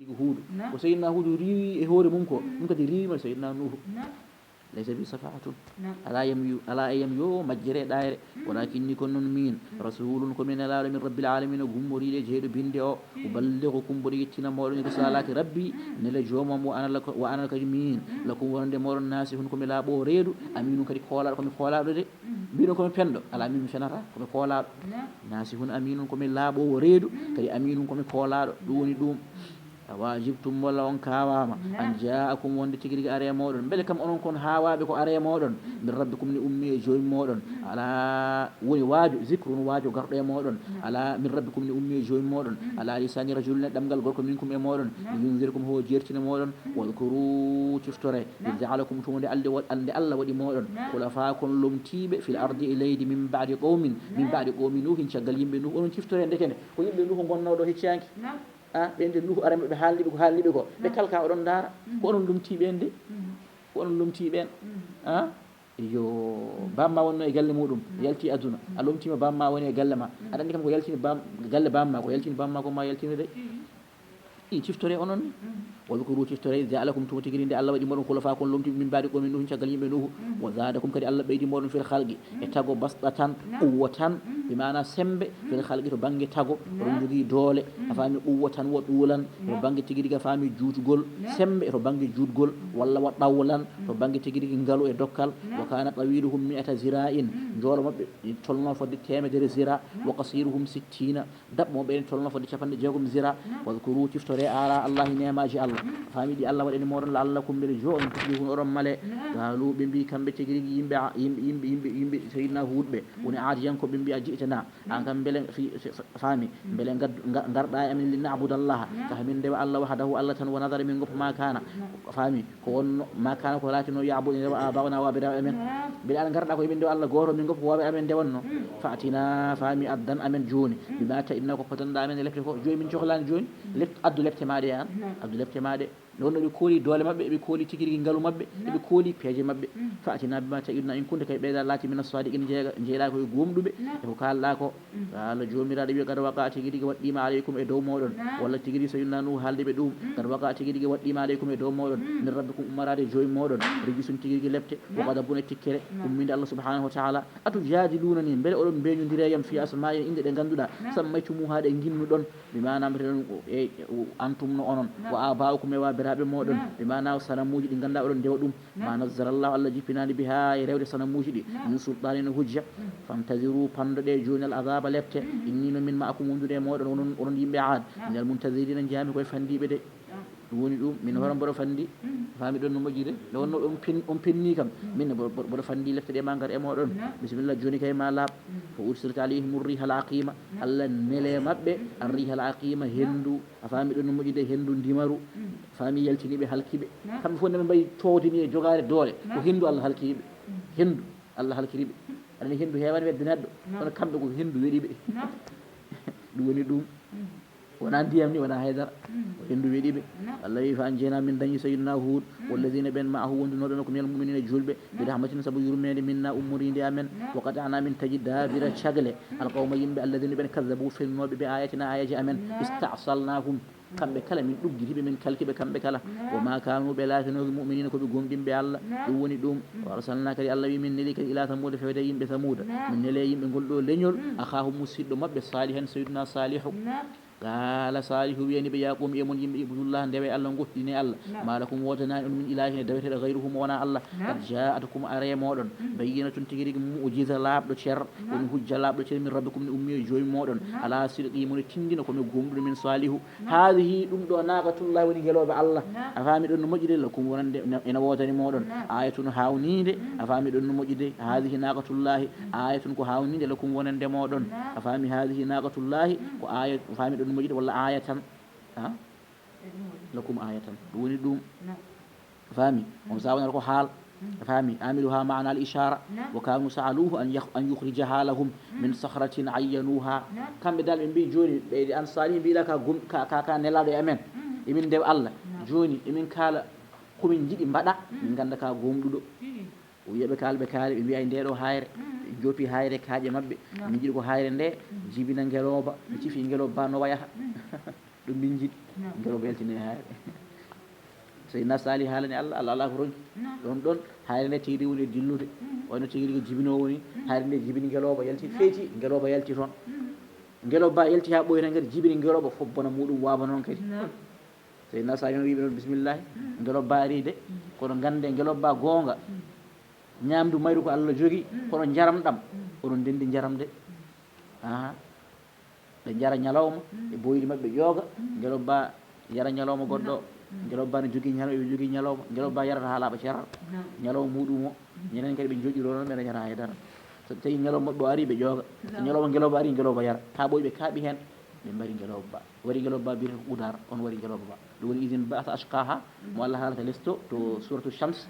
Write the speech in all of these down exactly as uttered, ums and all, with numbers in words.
Huudu. Ko Seydina Huudu riiwi e hoore mum ko, ɗum kadi riiwima Seydina Nuuhu. Laysa bi safahatun. Alaa yam yo, alaa e yam yo majjere ɗaayre. Walakinni, kono noon miin, rasulun, ko mi nelaaɗo min rabbil alamina, gummoriiɗo e jeyɗo binde o. Uballighukum, mboɗo yettina mooɗon risalaati rabbi, nele joomam, wa ana lak-, wa ana kadi miin, lakum, wonande mooɗon, nasihun, ko mi laaɓoowo reedu, aminun, kadi koolaaɗo, ko mi koolaaɗo de. Mbiɗon ko mi penɗo, alaa, min mi fenata, ko mi koolaaɗo. Nasihun aminun, ko mi laaɓoowo reedu, kadi aminun, ko mi koolaaɗo. Ɗum woni ɗum. Awajibtum, walla on kaawaama, an jaakum, wonde tigi rigi are e mooɗon? Mbele kam onon kon haawaaɓe ko are e mooɗon? Min rabbikum, ne ummi e joomi mooɗon. Alaa, woni waajo, zikrun, waajo garɗo e mooɗon. Alaa, min rabbikum, ne ummi e joomi mooɗon. Ala lisani rajulin, e ɗemngal gorko minkum e mooɗon. Liyunzirakum, ho jeertina mooɗon. Wadkuru, ciftore. Id jaalakum, tuma nde alde wa-, nde Allah waɗi mooɗon. Khulafa, kon lomtiiɓe, fil ardi, e leydi, min ba'di qawmin, min ba'di qawmi Nuuhin, caggal yimɓe Nuuhu. Onon ciftore ndeke nde. Ko yimɓe Nuuhu ngonnoo ɗo heccaaki. A, ɓen de Nuuhu arano ɓe haalni ɓe ko haalni ɓe ko. Ɓe kalka oɗon ndaara. Ko onon lomtii ɓen de. Ko onon lomtii ɓen. A? Yo, bamma wonno e galle muɗum, yalti aduna. A lomtiima bamma woni e galle ma. Aɗa anndi kam ko yaltini bam-, galle bamma, ko yaltini bamma ko ma yaltini de. I ciftore onon ni. Wadkuru, ciftore, id jaalakum, tuma tigi nde Allah waɗi moɗon khulafa, kon lomtiiɓe, min ba'di qawmi Nuuhin, caggal yimɓe Nuuhu. Wa zaadakum, kadi Allah ɓeydi moɗon fil khalqi, e tago, bastatan, quwwatan, bi maana sembe, fil khalqi, to bannge tago, oɗon jogii doole, a faami, quwwatan wa tuulan, to bannge tigi rigi, a faami, juutgol, sembe to bannge juutgol, walla wa tawlan, to bannge tigi rigi ngalu e dokkal. Wa kana tawiluhum mi'ata zira'in, njoolo maɓɓe tolno fodde teemedere zira, wa qasiruhum sittina, daɓɓo maɓɓe en tolno fodde capanɗe jeegom zira. Wadkuru, ciftore, ala Allahi, neemaaji Allah, a faami, ɗi Allah waɗani moɗon, la'allakum, mbele jo on, tuflihun, oɗon male. Qaalu, ɓe mbi kamɓe tigi rigi yimɓe, yimɓe, yimɓe, yimɓe, yimɓe Seydina Huud ɓe, woni aadiyankooɓe, ɓe mbi, aji'tana, an kam mbele fi, fi, fa-, faami, mbele ngaddu-, nga-, ngarɗa e amen, li na'buda Allaha, ka min ndewa Allah, wahdahu, Allah tan, wa nadhara, min goppa ma kana, faami, ko wonno, ma kana, ko laatino, ya'budu, ndewa abauna, waabiraaɓe amen. Mbele an ngarɗa ko min ndewa Allah gooto, min goppa ko waabiraaɓe amen ndewatno. Fa'tina, faami, addan amen jooni, bima ta'iduna, ko potanɗa amen e lepte ko. Jooni min cohlaani jooni. Lep-, addu lepte ma ɗe an. Addu lepte ma ɗe. Nde wonno ɓe kooli doole maɓɓe, ɓe kooli tigi rigi ngalu maɓɓe, ɓe kooli peeje maɓɓe. Fa'tina bima ta'iduna in kunta, kay ɓeyda laati, mina sadiqin, jeega-, jeeɗa ko e gomɗuɓe, e ko kaalɗa ko. Qala, Joomiraaɗo wi, qad waqa, tigi rigi waɗɗiima, alaykum, e dow moɗon. Walla tigi rigi Seydina Nuuhu haalde ɓe ɗum. Qad waqa, tigi rigi waɗɗiima, alaykum, e dow moɗon. Min rabbikum, ummorade e joomi moɗon. Rijsun, tigi rigi lepte. Wa ghadabun, e tikkere. Ummiinde Allah subhanahu wa ta'ala. Atujadilunani, mbele oɗon mbeñondire yam, fi asma'in, innde ɗe ngannduɗa, sammaytumuha, ɗe nginnuɗon. Bi maana mbiyeteɗon, e, e, antum no onon, wa aba'ukum, e waabiraaɓe moɗon, bi maana sanamuuji ɗi ngannduɗaa oɗon ndewa ɗum. Ma nazzalallahu, Allah jippinaani, biha, e rewde sanamuuji ɗi, min sultaanin, hujja. Fantaziru, pandoɗe jooni al azaba, lepte. Inni, no min, ma'akum, wondude e moɗon, onon, onon yimɓe Aad, minal muntazirina, jeyaami ko e fandiiɓe de. Ɗum woni ɗum, min hoore mboɗo fandi, faami ɗon no moƴƴi de. Nde wonno on pen-, on penni kam, min mboɗo, mboɗo, mboɗo fandi lepte ɗe ma ngar e moɗon. Bisimilla, jooni kay ma laaɓ. Fa ursiltu alayhimu riha al aqima, Allah nele maɓɓe, ar riha al aqima, hendu, a faami ɗon no moƴƴi de, hendu ndimaru, faami yaltini ɓe, halki ɓe. Kamɓe fof nde ɓe mbayi coodini e jogaade doole, ko hendu Allah halkiri ɓe. Hendu Allah halkiri ɓe. Aɗa anndi hendu heewani wedde neɗɗo, kono kamɓe ko hendu weɗi ɓe. Ɗum woni ɗum. Wonaa ndiyam ni, wonaa haydara. Ko hendu weɗi ɓe. Allah wi, fa anjayna, min dañi Sayyidina Huud, walladina, ɓen, ma'ahu, wondunooɓe makko, minal mu'minina, julɓe, bi rahmatin, sabu yurmeende, minna, ummoriinde amen, wa qata'na, min taƴi, daabira, cagle, al qawma, yimɓe, alladina, ɓen, kazzabu, fennooɓe, bi ayatina, ayaji amen, ista'salnahum, kamɓe kala min ɗuggiti ɓe, min kalki ɓe kamɓe kala. Wa ma kanu, ɓe laatanooki, mu'minina, ko ɓe gomɗinɓe Allah. Ɗum woni ɗum. Wa arsalna, kadi Allah wi, min neli kadi ila Samuuda, fewde yimɓe Samuuda. Min neli yimɓe ngol ɗo leñol, akhahum, musiɗɗo maɓɓe, Salihan, Sayyidina Salihu. Qala Salihu, wiyani ɓe, ya qawmi, e mon yimɓe, ibudullah, ndewe Allah, gottine Allah. Ma lakum, woodanaani on, min ilahin, e daweteeɗo, gayruhu, mo wonaa Allah. Qad ja'atkum, ari e mooɗon, bayyinatun, tigi rigi mu'jiza laaɓɗo cer, woni hujja laaɓɗo cer, min rabbikum, ne ummi e joomi mooɗon. Ala sidqi, mo ne tinndina ko mi gomɗuɗo min Salihu. Haadihi, ɗum ɗo, naqatullahi, woni ngelooba Allah. A faami ɗon no moƴƴi de, lakum, wonande, ene woodani mooɗon. Ayatun, haawninde. A faami ɗon no moƴƴi de. Haadihi naqatullahi, ayatun, ko haawninde, lakum, wonande mooɗon. A faami, haadihi naqatullahi, ko aya, a faami ɗon no moƴƴi de, walla ayatan. Ha? Lakum ayatan. Ɗum woni ɗum. A faami? On sawanata ko haal. A faami? Amiluha ma'na al ishara. Wa kanu sa'aluhu an yakh-, an yukhrijaha lahum min sakhratin ayyanuha. Kamɓe dal ɓe mbi jooni, ɓe an Salihu mbiɗa ka gom-, ka, ka, ka nelaaɗo e amen. Emin ndewa Allah. Jooni, emin kaala ko min njiɗi mbaɗa, min ngannda ka gomɗuɗo. O wiya ɓe kaala, ɓe kaali, ɓe mbiya nde ɗo hayre. Ɓe joopi hayre kaaƴe maɓɓe. Min njiɗi ko hayre nde, jibina ngelooba, ɓe cifi ngelooba ba no wayata. Ɗum min njiɗi. Ngelooba yaltini e hayre. Seydina Sali haalani Allah, Allah alaa ko ronki. Ɗon ɗon, hayre nde tigi woni e dillude. Wayno tigi ko jibinoo woni, hayre nde jibini ngelooba, yalti feeti, ngelooba yalti toon. Ngelooba yalti haa ɓooyta ngati jibini ngelooba, fof bona muuɗum waaba noon kadi. Seydina Sali noon wiiɓe noon, "Bisimillahi, ngelooba ari de, kono nganndee ngelooba goonga. Ñaamdu mayru ko Allah jogi, kono njaram ɗam, oɗon ndenndi njaram de." Aha. Ɓe njara ñalawma, e boyli maɓɓe ƴooga, ngelooba yara ñalawma goɗɗo, ngelooba ne jogii ñalawma, ɓe jogii ñalawma, ngelooba yarata haa laaɓa cerar, ñalawma muuɗum o, ñeneen kadi ɓe njoƴƴiroo noon, ɓe dañata hay dara. So tawii ñalawma maɓɓe o ari, ɓe ƴooga. So ñalawma ngelooba ari, ngelooba yara. Haa ɓooyi ɓe kaaɓi heen, ɓe mbari ngelooba. Wari ngelooba biyetee ko Qudaar, on wari ngelooba ba. Ɗum woni idh inba'atha ashqaha, mo Allah haalata lesto to suuratu Shams.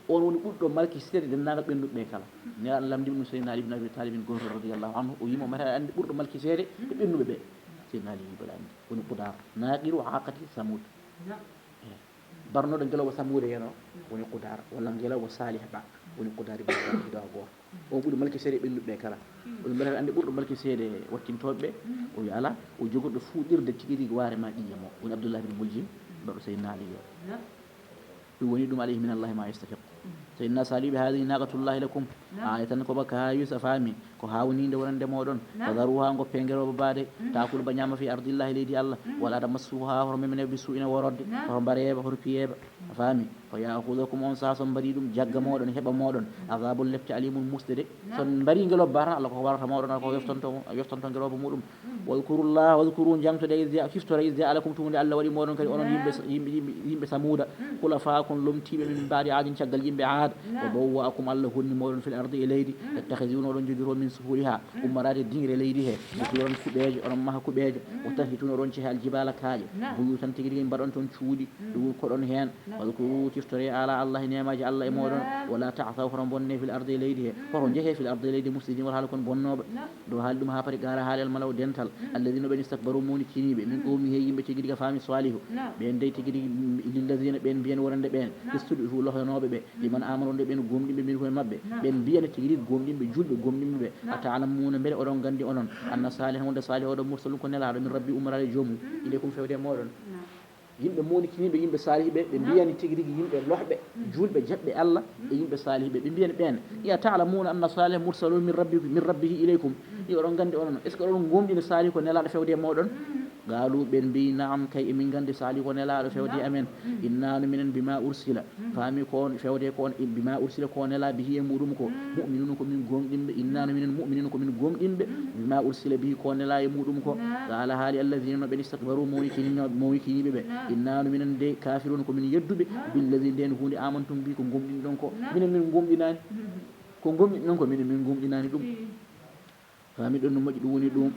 On woni ɓurɗo malki seede denndaangal ɓennduɓe ɓe kala. Nelaaɗo lamndii ɗum Seydina Ali ibn Abi Talib gonɗo radiyallahu anhu, o wi'i mo, "Mata anndi ɓurɗo malki seede ko ɓennduɓe ɓe?" Seydina Ali wi'i, "Mbeɗa anndi, woni Qudaar, naaqiru haaqati Samuud." Eh, barnoɗo ngelooba Samuuda en o, woni Qudaar, walla ngelooba Saalih ba, woni Qudaar ibn Saalih ɗo gooto. On ɓuri malki seede ɓennduɓe ɓe kala. O wi'i, "Mbeɗa anndi ɓurɗo malki seede wattintooɓe ɓe?" O wi'i, "Alaa, ko jogorɗo fuɗirde tigi rigi waare ma ƴiiƴam o." Woni Abdullah bin Muljim, baɗɗo Seydina Ali o. Ɗum woni ɗum alayhi min Allahi ma yastahiq. Seydina Sali ɓe, "Haadihi naaqatullahi lakum." Aaya tan ko ba kaayus a faami, ko haawniinde wonande mooɗon. Fadaruha, ngoppe ngelooba ba de, taakul ba ñaama fi ardillahi, leydi Allah. Wala tamassuha, hoto memene bi suu'in, worode, hoto mbareeba, hoto piyeeba. A faami? Fa yaahudakum, on saa so mbari ɗum, jagga mooɗon, heɓa mooɗon. Azabun, lepte, alimun, musɗe de. So mbari ngelooba ba tan, Allah ko warata mooɗon, ko yoftonto, yoftonto ngelooba muuɗum. Wadkurullah, wadkuru, jaŋtode, iz ja-, ciftore, iz ja'alakum, tuma nde Allah waɗi mooɗon kadi onon yimɓe, yimɓe, yimɓe, yimɓe Samuuda, khulafa, kon lomtiiɓe, min ba'di Aadin, caggal yimɓe Aad. Wa bawwa'akum, Allah honni mooɗon fil ardi, e leydi, tattakhizuna, oɗon jogiroo, min suhuliha, ummoraade diŋre leydi he, busuran, kuɓeeje, oɗon maha kuɓeeje, wa tanhituna, oɗon ceha, al jibala, kaaƴe, buyutan, tigi rigi mbaɗon toon cuuɗi, ɗum koɗon heen. Wadkuru, ciftore, ala Allah, neemaaji Allah e mooɗon. Wala ta'thaw, hoto mbonne, fil ardi, e leydi he. Hoto njehe fil ardi, e leydi, mufsidin, wata hala kon bonnooɓe. Ɗo haali ɗum haa pati, qaala, haali, al mala'u, dental, alladhina, ɓen, istakbaru, mawnikiniiɓe, min qawmihi, yimɓe tigi rigi faami Saalihu. Ɓen dey tigi rigi, lilladhina, ɓen mbiyen wonande ɓen, istud'ifu, lohanooɓe ɓe, liman amanu, nde ɓen gomɗinɓe, minkum, e maɓɓe. Ɓen mbiyana tigi rigi gomɗinɓe, julɓe gomɗinɓe ɓe, ata'lamuna, mbele oɗon nganndi onon, anna Salihan, wonde Salihu oɗon, mursalun, ko nelaaɗo, min rabbi, ummoraade joomum, ilaykum, fewde e mooɗon. Yimɓe mawnikiniiɓe, yimɓe Salihu ɓe, ɓe mbiyani tigi rigi yimɓe lohɓe, julɓe, jaɓɓe Allah, e yimɓe Salihu ɓe, ɓe mbiyani ɓeen, ya ta'lamuna anna Salihan mursalun min rabbi, min rabbihi ilaykum. Yo oɗon nganndi onon, est-ce que oɗon gomɗina Salihu ko nelaaɗo fewde e mooɗon? Qaalu, ɓen mbiyi, na'am, kay, emin nganndi Salihu ko nelaaɗo fewde e amen. Inna no minen bima ursila, faami ko on fewde ko on, bima ursila, ko nelaa, bihi, e muɗum ko, mu'minuna, ko min gomɗinɓe. Inna no minen mu'minuna, ko min gomɗinɓe, bima ursila bihi, ko nelaa e muɗum ko. Qaala, haali, alladhina, no ɓen, istakbaru, mawnikini, mawnikiniiɓe ɓe. Inna no minen de, kafiruna, ko min yedduɓe, billadhi, ndeen huunde, amantum bihi, ko gomɗinɗon ko. Minen min gomɗinaani. Ko gomɗinɗon ko, minen min gomɗinaani ɗum. Faami ɗon no moƴƴi, ɗum woni ɗum.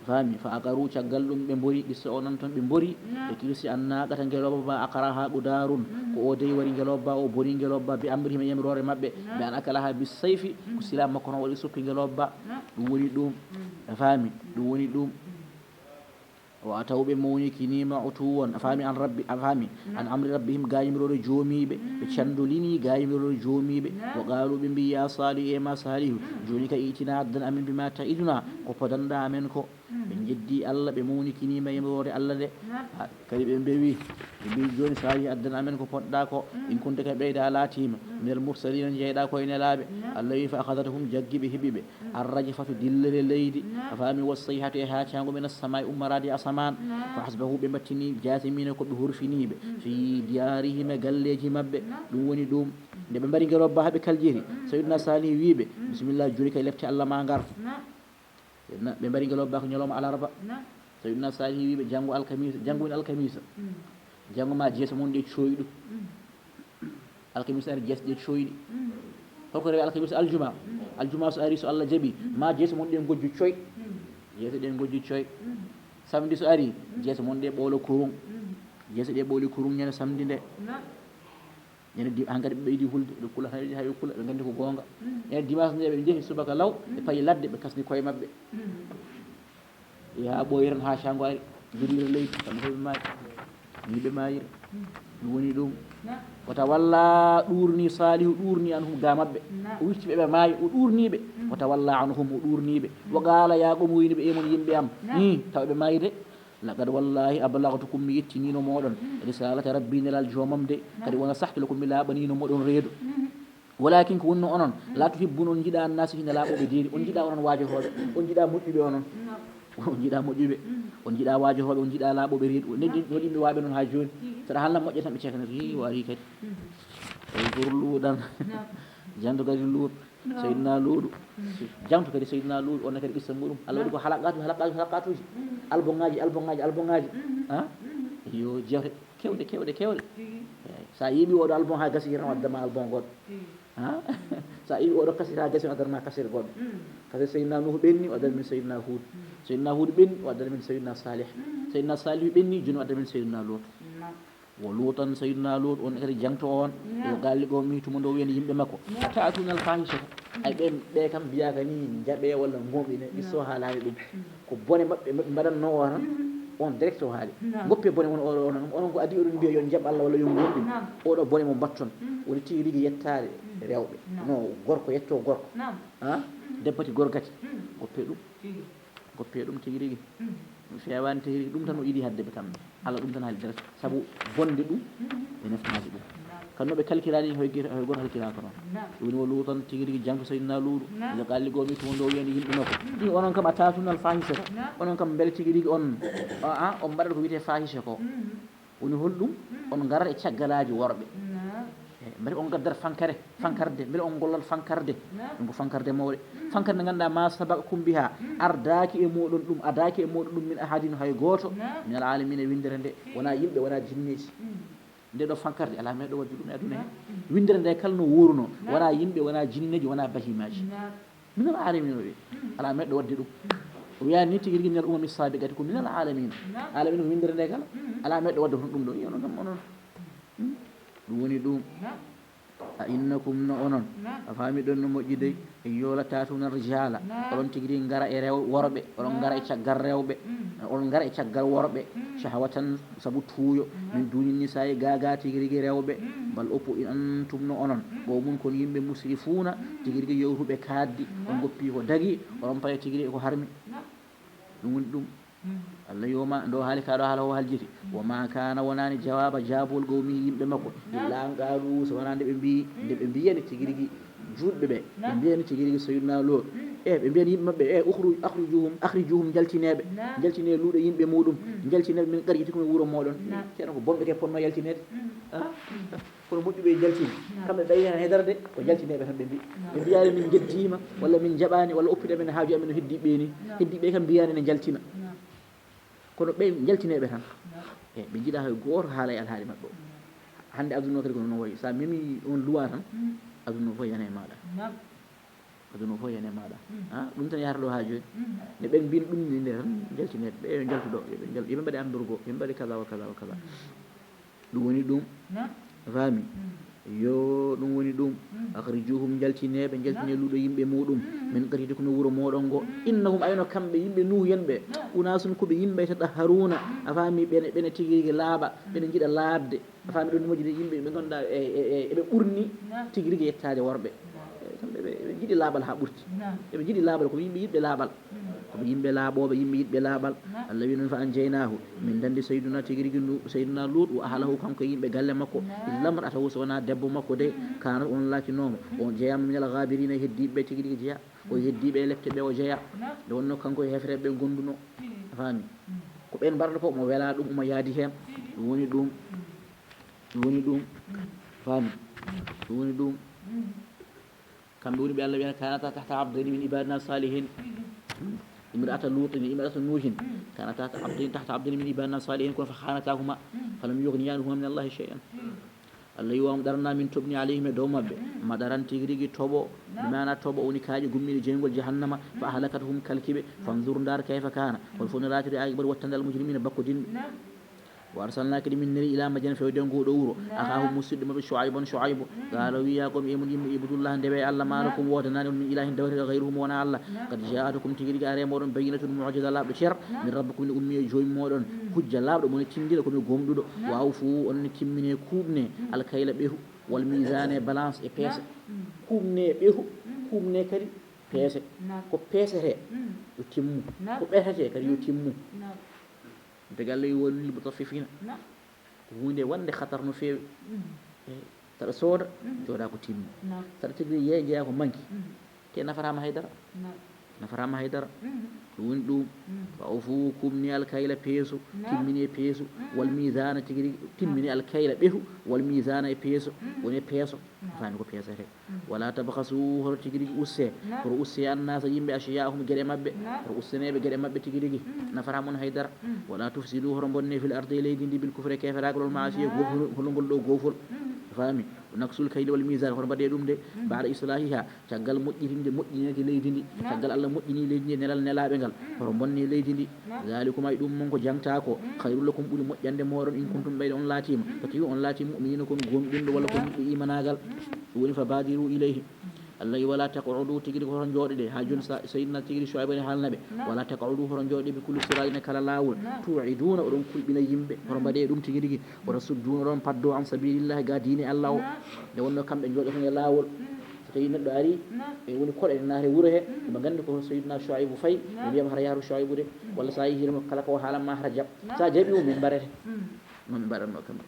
Faami, fa aqaru, caggal ɗum ɓe mbori, qissa o nan toon ɓe mbori, ɓe kirsi, an naaqata, ngelooba ba, aqaraha Qudaarun, ko o dey wari ngelooba ba, o bori ngelooba ba, bi amrihim, e yamiroore maɓɓe, bi an akalaha bi sayfi, ko sila makko tan waɗi soppi ngelooba ba. Ɗum woni ɗum. A faami? Ɗum woni ɗum. Wa ataw, ɓe mawnikiniima, utuwan, a faami, an rabbi, a faami, an amri rabbihim, ga yamiroore joomiiɓe, ɓe candolini ga yamiroore joomiiɓe. Wa qaalu, ɓe mbi, ya Salihu, e ma Salihu, jooni ka itina, addan amen, bima ta'iduna, ko podanɗa amen ko. Ɓe njeddi Allah, ɓe mawnikiniima yamiroore Allah nde. Ha, kadi ɓe mbewi, ɓe mbi, jooni Salihu, addan amen ko poɗɗa ko, in kunta, ka ɓeyda a laatiima, minal mursalina, jeyɗa ko e nelaaɓe. Allah wi, fa akhadhathum, jaggi ɓe, heɓi ɓe. Arrajfatu, dillere leydi, a faami, wassayhatu, e haacaango, min assamaa'i, ummoraade e asamaan, fa asbahu, ɓe mbattini, jaasimiina, ko ɓe horfiniiɓe, fi diyaarihim, e galleeji maɓɓe. Ɗum woni ɗum. Nde ɓe mbari ngelooba ba, haa ɓe kaljiti, Sayyidina Salihu wii ɓe, bisimilla, jooni kay lepte Allah ma ngarta. Ɓe mbari ngelooba ba ko ñalawma alarba. Sayyidina Salihu wii ɓe, janngo alkamiisa, janngo woni alkamiisa. Janngo ma jeese mon ɗe cooyɗu. Alkamiisa ari, jeese ɗe cooyɗi. Holko rewi alkamiisa? Aljuma. Aljuma so ari, so Allah jaɓi, ma jeese mon ɗe ngojju coy. Jeese ɗe ngojju coy. Samedi so ari, jeese mon ɗe ɓoola kurum. Jeese ɗe ɓooli kurum ñande samedi nde. Ñande di-, hankadi ɓe ɓeydi hulde, ɓe kula, hay, hay ɓe kula, ɓe nganndi ko goonga. Ñande dimanche nde ɓe njehi subaka law, ɓe payi ladde, ɓe kasni koye maɓɓe. Yaa ɓooyi tan haa caango ari, jurira leydi, kamɓe fof ɓe maayi. Ni ɓe maayira. Ɗum woni ɗum. Wata walla ɗuurni Salihu, ɗuurni anhum ga maɓɓe. O witti ɓe, ɓe maayi, o ɗuurni ɓe. Wata walla anhum, o ɗuurni ɓe. Wa qaala, yaa qawmi, wiyni ɓe, e mon yimɓe am. Ni, tawa ɓe maayi de. Laqad wallahi ablagtukum, mi yettinino moɗon risalata rabbi, nelal jomam de. Kadi wa nasahtu lakum, mi laaɓanino moɗon reedu. Walakin ko wonno onon, la tuhibbuna, on njiɗa annasihin, laaɓoɓe deedi, on njiɗa onon waajotooɓe, on njiɗa moƴƴuɓe onon. On njiɗa moƴƴuɓe, on njiɗa waajotooɓe, on njiɗa laaɓoɓe reedu. Neɗɗo yimɓe waɓe noon ha joni. Saɗa haalna moƴƴa tan ɓe cekana, hi, o ari kadi. Uzkur Luuɗan. Janto kadi Luuɗ. Seydina Luuɗu. Janto kadi Seydina Luuɗu, on kadi qissa muɗum. Allah waɗi ko halaqatu, halaqatu, halaqatuji. Albonŋaaji, albonŋaaji, albonŋaaji. Ha? Yo, jewte kewɗe, kewɗe, kewɗe. Eyi. Sa yiiɓi oɗo albon ha gasi, tan o addama albon goɗɗo. Ha? Sa yiiɓi oɗo kasir ha gasi, o addama kasir goɗɗo. Kasir Seydina Nuhu ɓenni, o addani min Seydina Huud. Seydina Huud ɓenni, o addani min Seydina Salih. Seydina Salih ɓenni, joni o addani min Seydina Luuɗ. Wo Luutan, Seydina Luuɗ, on kadi jangto on. Yo galli goo mi tuma ndo wiyen yimɓe makko. Atatuna al fahishata. Ay ɓen, ɓe kam mbiyaka ni jaɓe walla gomɗine, ɓisso haalani ɗum. Ko bone maɓɓe, maɓɓe mbaɗanno o tan, on direct o haali. Goppe bone mon oɗo, onon, onon ko adi oɗon mbiya yon jaɓ Allah walla yon gomɗin. Oɗo bone mo mbatton. Woni tigi rigi yettaade rewɓe. No gorko yetto gorko. Ha? Debbati gorgati. Goppe ɗum. Goppe ɗum tigi rigi. Feewani tigi rigi. Ɗum tan o yiɗi hadde ɓe kamɓe. Allah ɗum tan haali direct. Sabu bonde ɗum, ɓe neftaji ɗum. Kan no ɓe kalkirani, hoy gir-, hoy goto halkiraka noon. Ɗum woni wo Luutan tigi rigi jangto Seydina Luuɗu. Nde qalli goo mi tuma ndo wiyani yimɓe makko. Ɗum onon kam atatuna al fahishata. Onon kam mbele tigi rigi on, a, a, on mbaɗat ko wiyete fahisha ko. Woni holɗum? On ngarat e caggalaaji worɓe. E, mbele on gaddat fankare, fankarde, mbele on gollal fankarde. Ɗum ko fankarde mawɗe. Fankarde nde ngannduɗaa ma sabaqakum biha, ardaaki e muɗum ɗum, adaaki e muɗum ɗum min ahadin hay gooto, min al alamina e winndere nde, wona yimɓe, wona jinneeji. Nde ɗo fankarde, alaa meɗɗo waɗde ɗum e aduna he. Winndere nde kala no wuuruno, wona yimɓe, wona jinneeji, wona bahimaaji. Min al alamina o wi, alaa meɗɗo waɗde ɗum. O wiyani ni tigi rigi min al umami sabiqati, ko min al alamina. Alamina ko winndere nde kala, alaa meɗɗo waɗde hono ɗum ɗo. Iyo, onon kam onon. Hmm? Ɗum woni ɗum. A innakum no onon. A faami ɗon no moƴƴi dey. Yo la tatuna rijala. Oɗon tigi rigi ngara e rew-, worɓe. Oɗon ngara e caggal rewɓe. Oɗon ngara e caggal worɓe. Shahwatan sabu tuuyo. Min duni nisa'i gaaga tigi rigi rewɓe. Bal oppo in antum no onon. Qawmun kon yimɓe musrifuna. Tigi rigi yewtuɓe kaaddi. On goppi ko dagi. Oɗon paye tigi rigi ko harmi. Ɗum woni ɗum. Allah yo ma, ndo haali ka ɗo haala o haljiti. Wa ma kana, wonani jawaba jaabol qawmihi yimɓe makko. Illa an qalu, so wona nde ɓe mbi, nde ɓe mbiyani tigi rigi juutɓe ɓe. Ɓe mbiyani tigi rigi Sayyidina Luut. E, ɓe mbiyani yimɓe maɓɓe, e, ukhruj-, akhrijuhum, akhrijuhum, jaltineɓe. Jaltine luuɗe yimɓe muɗum. Jaltineɓe min qaryatikum e wuro moɗon. Ceerno ko bonɓe ke ponno yaltinede. Ah. Kono moƴƴuɓe e jaltina. Kamɓe ɓe yiyan hedere de, ko jaltineɓe tan ɓe mbi. Ɓe mbiyaani min njeddiima, walla min njaɓaani, walla oppiɗa men haaju amen no heddiiɓe ni. Heddiiɓe kam mbiyaani ne njaltina. Kono ɓe njaltineɓe tan. E, ɓe njiɗa hay gooto haala e alhaali maɓɓe o. Hannde aduna o kadi ko noon wayi. Sa memi on luwa tan, aduna o fof yana e maaɗa. Aduna o fof yana e maaɗa. Ha? Ɗum tan yahata ɗo ha jooni. Ne ɓen mbin ɗum ni nde tan, jaltineɓe. Ɓe yo njaltu ɗo, yo ɓe njal-, yo ɓe mbaɗe ambergo, yo ɓe mbaɗe kaza wa kaza wa kaza. Ɗum woni ɗum. A faami? Yo, ɗum woni ɗum. Akhrijuhum, njaltineɓe, njaltine luuɗo yimɓe muɗum. Min qaryatikum, e wuro moɗon ngo. Innahum, ayno kamɓe yimɓe Nuhu en ɓe. Unasun, ko ɓe yimɓe tatahharuna. A faami? Ɓene, ɓene tigi rigi laaɓa. Ɓene njiɗa laaɓde. A faami? Ɗum ne moƴƴi yimɓe ɓe ngannduɗaa e, e, e, eɓe ɓurni tigi rigi yettaade worɓe. E, kamɓe ɓe, ɓe njiɗi laaɓal haa ɓurti. Eɓe njiɗi laaɓal, ko yimɓe yiɗɓe laaɓal. Ko ɓe yimɓe laaɓooɓe, yimɓe yiɗɓe laaɓal. Allah wi noon, "Fa anjaynaahu", min danndi Sayyiduna tigi rigi ndu, Sayyiduna Luut, wa ahlahu, kanko e yimɓe galle makko. Illa imra'atahu, so wonaa debbo makko de, kaanat, on laatinooma, on jeyaama minal ghaabiriina, heddiiɓe tigi rigi jeyaa. O heddiiɓe e lepte ɓe o jeyaa. Nde wonnoo kanko e heefereɓe ɓe gondunoo. A faami? Ko ɓeen mbaɗata ko omo welaa ɗum, omo yaadi heen. Ɗum woni ɗum. Ɗum woni ɗum. Faami? Ɗum woni ɗum. Kamɓe woni ɓe Allah wiyata, "Kanata tahta abdayni min ibadina salihin." Imra'ata Lutin, imra'ata Nuhin. Kanata tahta abdayni, tahta abdayni min ibadina salihin, kono fa khanatahuma, falam yughniya anhuma min Allahi shay'an. Allah wi, "Wa amdarna, min toɓni, alayhim, e dow maɓɓe, madaran, tigi rigi toɓo, bi maana toɓo, woni kaaƴe gummiiɗe jeygol jahannama, fa ahlakathum, kalki ɓe, fanzur, ndaar, kayfa kana, hol fof no laatiri, aqibatu, wattande, al mujrimina, bakkodinɓe." Wa arsalna, kadi min neli, ila Madyana, fewde ngoo ɗoo wuro, akhahum, musidɗo maɓɓe, Shu'ayban, Shu'aybu. Qala, wi, "Ya qawmi, e mon yimɓe, ibudullah, ndewe Allah, ma lakum, woodanaani on, min ilahin, dawriɗo, ghayruhu, mo wonaa Allah. Qad ja'atkum, tigi rigi ari e mooɗon, bayyinatun, mu'jiza laaɓɗo cer, min rabbikum, ne ummii e Joomi mooɗon, hujja laaɓɗo, mo ne tinndina ko mi gomɗuɗo. Wa awfu, on ne timmine, kuuɓne, al kayla, ɓehu, wal mizana, e balance, e peese. Kuuɓne ɓehu, kuuɓne kadi peese. Ko peesetee, yo timmu. Ko ɓetetee kadi, yo timmu. Daga Allah woni lil mutaffifina. Ko huunde wonde khatar no feewi. Taɗa sooda, jooɗa ko timmi. Taɗa tigi yeeya jeeya ko manki. Te nafarama haydara. Nafarama haydara. Ɗum woni ɗum. Fa awfu, kumni alkayla peeso. Timmini e peeso. Wal mizana tigi rigi, timmini alkayla ɓehu. Wal mizana e peeso. Woni e peeso. Fami ko peesete. Wala tabkhasu, hoto tigi rigi usse. Hoto usse annasa yimɓe, ashiya'ahum, geɗe maɓɓe. Hoto usseneɓe geɗe maɓɓe tigi rigi. Nafara mon haydara. Wala tufsidu, hoto bonne, fil ardi, e leydi ndi, bil kufri, e keferagol, wal ma'asiya, gofol, holngol ɗo gofol. Fami. Naksul kayli wal mizan, hoto mbaɗe ɗum de. Ba'da islahiha, caggal moƴƴitinde, moƴƴinede leydi ndi. Caggal Allah moƴƴini leydi ndi, nelal nelaɓe ngal. Hoto bonne leydi ndi. Zalikum, ay ɗum mon ko jangta ko, khayrul lakum, ɓuri moƴƴande mooɗon, in kuntum, ɓeyde on laatima. So tawi on laati mu'minina, kon gomɗinɗo walla kon yiɗɗo imanagal. Ɗum woni fa badiru ilayhi. Allah wi wala taq'udu, tigi rigi hoto jooɗoɗe, ha joni sa-, Sayyidina tigi rigi Shu'aybu ne haalnaɓe. Wala taq'udu, hoto jooɗoɗe, bi kulli siradin, e kala laawol. Tu'iduna, oɗon kulɓina yimɓe, hoto mbaɗe ɗum tigi rigi. Wata sudduna, oɗon paddo, an sabilillahi, ga diine Allah o. Nde wonno kamɓe jooɗoto e laawol. So tawi neɗɗo ari, e woni koɗo ene naata e wuro he, ɓe nganndi ko Sayyidina Shu'aybu fayi, ɓe mbiyam hara yahru Shu'aybu de, walla sa yehi mo kala ko haalan ma hara jaɓ. Sa jaɓi mo min mbarete. Noon ɓe mbaɗatno kamɓe.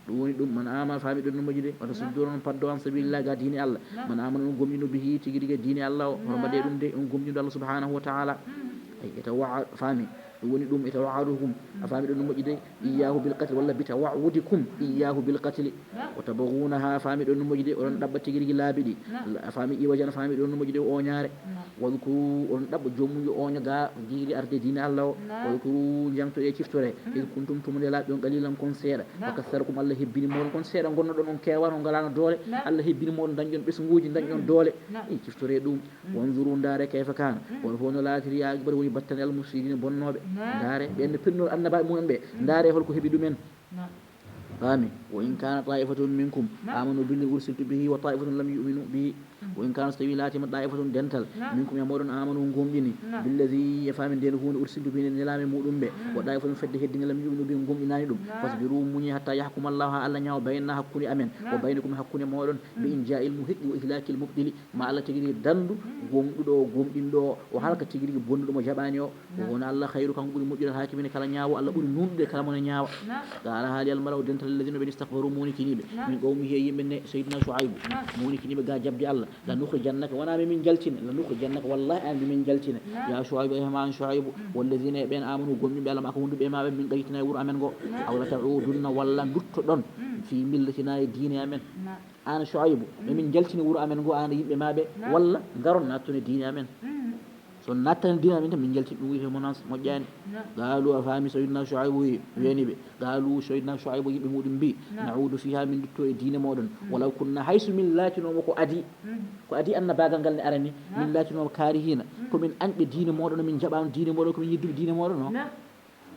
Ɗum woni ɗum, man amana, fami ɗon no moƴƴude, wata sudduna, on paddo, an sabilillah, ga diine Allah. Man amana, on gomɗino, bihi, tigi rigi diine Allah o, hoto mbaɗe ɗum de, on gomɗino Allah subhanahu wa ta'ala. Ay, ete wa-, fami. Ɗum woni ɗum, ete wa'adukum, a fami ɗon no moƴƴude, iyyahu bil qatl, walla bi tawa'udikum iyyahu bil qatl. Wa tabghunaha, fami ɗon no moƴƴude, oɗon ɗaɓɓa tigi rigi laabi ɗi. A fami iwajan, fami ɗon no moƴƴude, o oñaare. Wadhkuru, oɗon ɗaɓɓa joomum yo oña ga tigi rigi arde diine Allah o. Wadhkuru, jangtoɗe, ciftore. Id kuntum, tuma nde laaɓi on qalilan, kon seeɗa. Wa kaththarakum, Allah hebbini mooɗon, kon seeɗa ngonnoɗon, on keewano, on ngalano doole. Allah hebbini mooɗon, dañɗon ɓesnguuji, dañɗon doole. I ciftore ɗum. Wanzuru, ndaare, kayfa kana, won fof no laatiri, aqibatu, woni battane, al mufsidina, bonnooɓe. Ndaare, ɓen no pennor annabaaɓe mumen ɓe. Ndaare hol ko heɓi ɗumen. Faami? Wa in kana ta'ifatun minkum amanu billadhi ursiltu bihi wa ta'ifatun lam yu'minu bihi. Wa in kana, so tawi laatima, ta'ifatun, dental, minkum, e mooɗon, amanu, gomɗini, billadhi, e faami nden huunde, ursiltu bihi, nde nelaami muɗum ɓe, wa ta'ifatun, fedde heddi nde, lam yu'minu bihi, gomɗinaani ɗum. Fasbiru, muñe, hatta yahkuma Allahu, ha Allah ñaawa, baynana, hakkunde amen, wa baynakum, hakkunde mooɗon, bi inja'il muhiqqi wa ihlakil mubtili. Ma Allah tigi rigi dandu gomɗuɗo o, gomɗinɗo o, o halka tigi rigi bonnuɗo mo jaɓaani o. O wona Allah khayru, kanko ɓuri moƴƴude, al hakimina, kala ñaawo, Allah ɓuri nunɗude kala mo ne ñaawa. Qala, haali al mala'u, dental, alladhina, ɓen, istakbaru, mawnikiniiɓe, min qawmihi, e yimɓe ne Sayyidina Shu'aybu, mawnikiniiɓe ga jaɓde Allah. La nukhrijannaka, wona min min jaltine, la nukhrijannaka, wallahi an min min jaltine. Ya Shu'aybu, e ma an Shu'aybu, walladhina, e ɓen, amanu, gomɗinɓe Allah ma, ko wonduɓe e ma ɓen, min qaryatina, e wuro amen ngo. Aw la ta'udunna, walla nduttoɗon, fi millatina, e diine amen. An Shu'aybu, emin jaltini wuro amen ngo, an e yimɓe ma ɓe, walla ngaron natton e diine amen. So nattan e diine amen tan, min jaltini ɗum, wiyete menace, moƴƴani. Qaalu, a faami, Sayyidina Shu'aybu wi-, wiyani ɓe. Qaalu, Sayyidina Shu'aybu, yimɓe muɗum mbi, na'udu fiha, min dutto e diine moɗon. Walaw kunna, hayso min laatinoma ko adi, ko adi annabaagal ngal ne arani, min laatinoma karihina, ko min anɓe diine moɗon, min jaɓano diine moɗon, ko min yidduɓe diine moɗon o.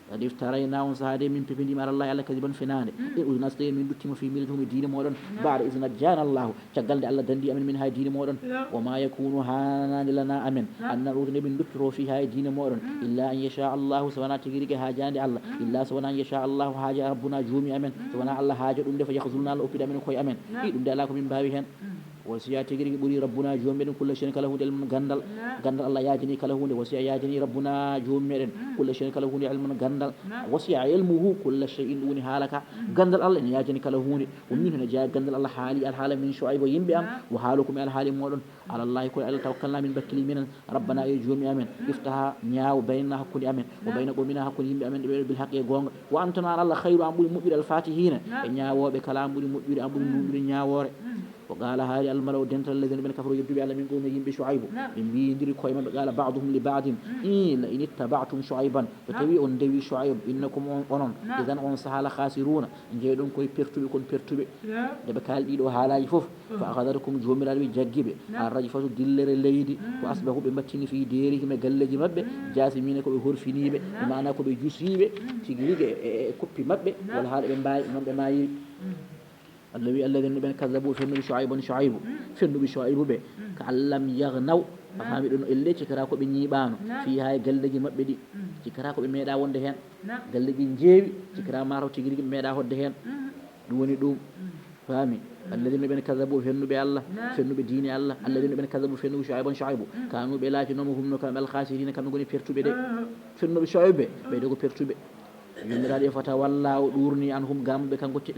Qad iftarayna, on sahaa de min pepindima, alallahi, Allah, kadiban, fenaande. In udna, so tawi min duttimo, fi millatikum, e diine moɗon. Ba'da iz najjana Allahu, caggal nde Allah dandi amen min ha e diine moɗon. Wa ma yakunu, hananaani lana amen, an na'uda, nde min duttoro, fiha, e diine moɗon. Illa an yasha Allahu, so wona tigi rigi haajaande Allah. Illa so wona an yasha Allahu, haaja Rabbuna, joomi amen. So wona Allah haaja ɗum de, fa yakhzulna, Allah oppida amen koye amen. I ɗum de ala ko min mbaawi hen. Wasi'a, tigi rigi ɓuri, Rabbuna, joomi meɗen, kulla shay'in, kala huunde, ilman, gandal. Gandal Allah yaajini kala huunde. Wasi'a, yaajini, Rabbuna, joomi meɗen, kulla shay'in, kala huunde, ilman, gandal. Wasi'a ilmuhu kulla shay'in, ɗum woni haala ka. Gandal Allah ene yaajini kala huunde. O min hene jeyaa gandal Allah, haali alhaala min Shu'aybu yimɓe am, wa haalukum, e alhaali moɗon. Alallahi, ko e Allah tawakkalna, min bakkili minen. Rabbana, e joomi amen, iftaha, ñaawo, baynana, hakkunde amen, wa bayna qawmina, hakkunde yimɓe amen ɓe ɓeɗo, bil haqqi, e goonga. Wa anta, an Allah, khayru, an ɓuri moƴƴude, al fatihina, e ñaawooɓe kala, an ɓuri moƴƴude, an ɓuri nunɗude ñaawoore. Wa qala, haali al mala'u, dental, alladhina, ɓen, kafaru, yedduɓe Allah, min qawmi, yimɓe Shu'aybu, ɓe mbiyindiri koye maɓɓe, qala ba'duhum li ba'din, i, la in ittaba'tum Shu'ayban, so tawi on ndewi Shu'ayb, innakum, on, onon, idhan, on sahaa, la khasiruna, jeyɗon koye pertuɓe, kon pertuɓe. Nde ɓe kaali ɗiɗo haalaaji fof, fa akhadhatkum, joomiraaɗo ɓe jaggi ɓe, ar rajfatu, dillere leydi, wa asbahu, ɓe mbattini, fi diyarihim, e galleeji maɓɓe, jasimina, ko ɓe horfiniiɓe, bi maana ko ɓe jusiiɓe, tigi rigi e, e, e koppi maɓɓe, wala haala ɓe mbaawi, noon ɓe maayiri. Allah wi, alladhina, ɓen, kadhabu, fennuɓe, Shu'ayban, Shu'aybu, fennuɓe Shu'aybu ɓe, ka an lam yaghnaw, a faami ɗum, elle, cikora ko ɓe ñiiɓaano, fiha, e galleeji maɓɓe ɗi, cikora ko ɓe meeɗa wonde heen, galleeji njeewi, cikora mataw tigi rigi ɓe meeɗa hoɗde heen. Ɗum woni ɗum. Faami? Alladhina, ɓen, kadhabu, fennuɓe Allah, fennuɓe diine Allah. Alladhina, ɓen, kadhabu, fennuɓe Shu'ayban, Shu'aybu. Kanu, ɓe laatinooma, hum, no kamɓe, al khasirina, kamɓe ngoni pertuɓe de. Fennuɓe Shu'aybu ɓe, ɓe ɗo ko pertuɓe. Jomiraɗo e fata walla o ɗurni an hum gam ɓe kanko ce-